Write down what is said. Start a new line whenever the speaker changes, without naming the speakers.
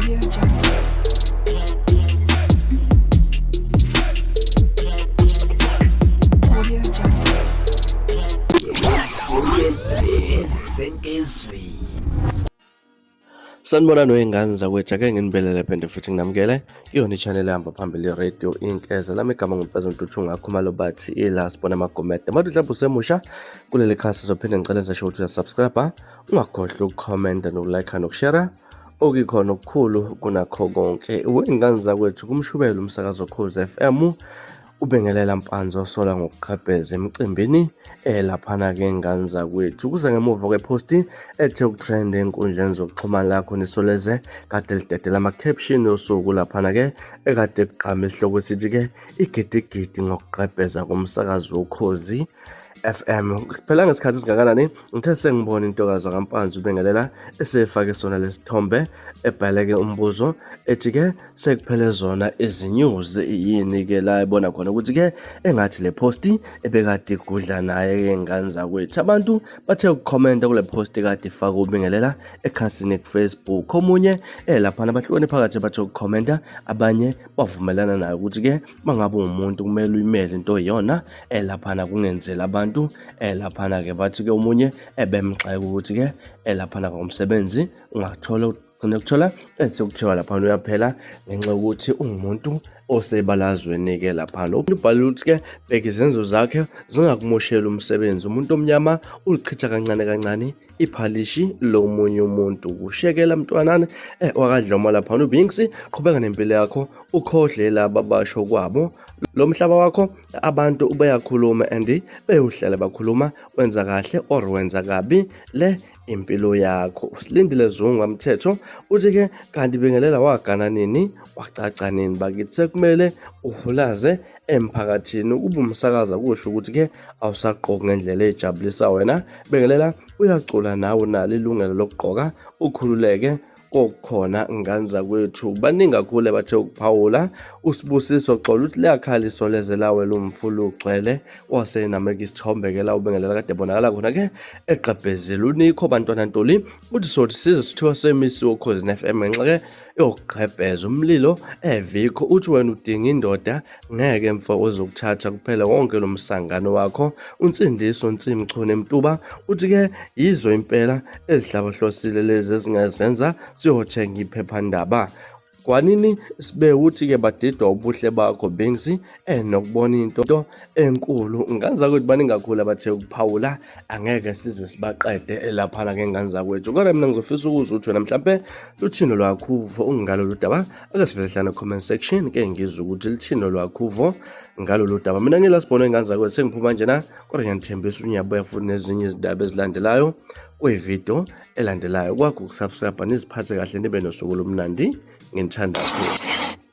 Audio Jungle. Audio Jungle.
Sanibonani wey'ngane zakwethu, ake nginibelele phinde futhi nginamukele kuyona i-channel ehamba phambili i-radio Inkeza. Lami igama nguMfezo Ntuthu ngakhumalo bathi ila sibona amagomede. Manje mhlawumbe usemusha kuleli khasi sizophinde ngicela nje ukuthi uyasubscribe, ungakhohlwa ukukhomenta nokulike nokushare okuyikhona okukhulu kunakho konke. Wey'ngane zakwethu kumshubelo umsakazo Khozi FM Ubengelela Mpanza osola ngokuqhabheza emcimbini elaphana-ke ngane zakwethu. Kuze ngemuva kwephosti ethe ukutrend enkundleni zokuxhumana lakho nisoleze kade lidedela ama-caption osuku laphana-ke ekade kugqama isihloko esithi-ke igidigidi ngokuqebheza komsakazi wokhozi FM. Siphela ngesikhathi esingakanani ngithe sengibona intokazi kaMpanza ubengelela esefake sona lesithombe ebhaleke umbuzo ethi-ke Sekuphele zona izinyuzi yini ke la ebona khona ukuthi ke engathi le posti ebekade igudla naye ke ngane zakwethu. Abantu bathe ukukhomenta kule posti kade ifaka ubingelela ekhasini kuFacebook. Omunye elaphana bahlukene phakathi bathe ukukhomenta, abanye bavumelana naye ukuthi ke mangabe umuntu kumele uyimele into iyona elaphana kungenzeli abantu elaphana ke bathi ke omunye ebemxeka ukuthi ke elaphana ngomsebenzi ungathola Gcina kuthola esekuthiwa laphana uyaphela ngenxa yokuthi ungumuntu osebalazweni-ke laphana. Ubhale ukuthi-ke bheka izenzo zakhe zingakumosheli umsebenzi. Umuntu omnyama ulichitha kancane kancane iphalishi lomunye umuntu. Kushekela mntwanana wakadloma laphana uBinks, qhubeka nempilo yakho ukhohle laba basho kwabo. Lo mhlaba wakho abantu bayakhuluma and beyohlala bakhuluma wenza kahle or wenza kabi le impilo yakho. Usilindile Zungu wamthetho uthi ke kanti bengelela wagana nini wacaca nini bakithi sekumele uhulaze emphakathini ukuba umsakaza kusho ukuthi ke awusagqoki ngendlela ejabulisa wena bengelela uyacula nawe unalo ilungelo lokugqoka ukhululeke kokukhona ngane zakwethu baningi kakhulu abathe ukuphawula usibusiso xola uthi liyakhala isoleze lawe lomfula ugcwele wasenameka isithombe ke la ubengelela kade bonakala khona ke egqebhezile unikho bantwana ntoli uthi sothi size sithiwa semisiwe ukhozini FM ngenxa ke yokugqebheza umlilo evikho uthi wena udinga indoda ngeke mfo uzokuthatha kuphela wonke lo msangano wakho unsindiso nsimchune mtuba uthi ke yizo impela ezihlabahlosile lezi ezingazenza siyothenga iphephandaba kwanini sibe uthi ke badidwa ubuhle bakho Bingsi enokubona into enkulu ngane zakwethu baningi kakhulu abathe ukuphawula angeke size sibaqede laphana ke ngane zakwethu kodwa mina ngizofisa ukuzwa ukuthi wena mhlampe luthini lwakho uvo ungalolu daba ake sivele hlana comment section ke ngizwe ukuthi lithini lwakho uvo ngalolu daba mina ngila sibone ngane zakwethu sengiphuma njena kodwa ngiyanithembisa ukuthi ngiyabuya futhi nezinye izindaba ezilandelayo kwividiyo elandelayo kwakho ukusubscribe niziphathe kahle nibe nosuku olumnandi nginithanda kakhulu.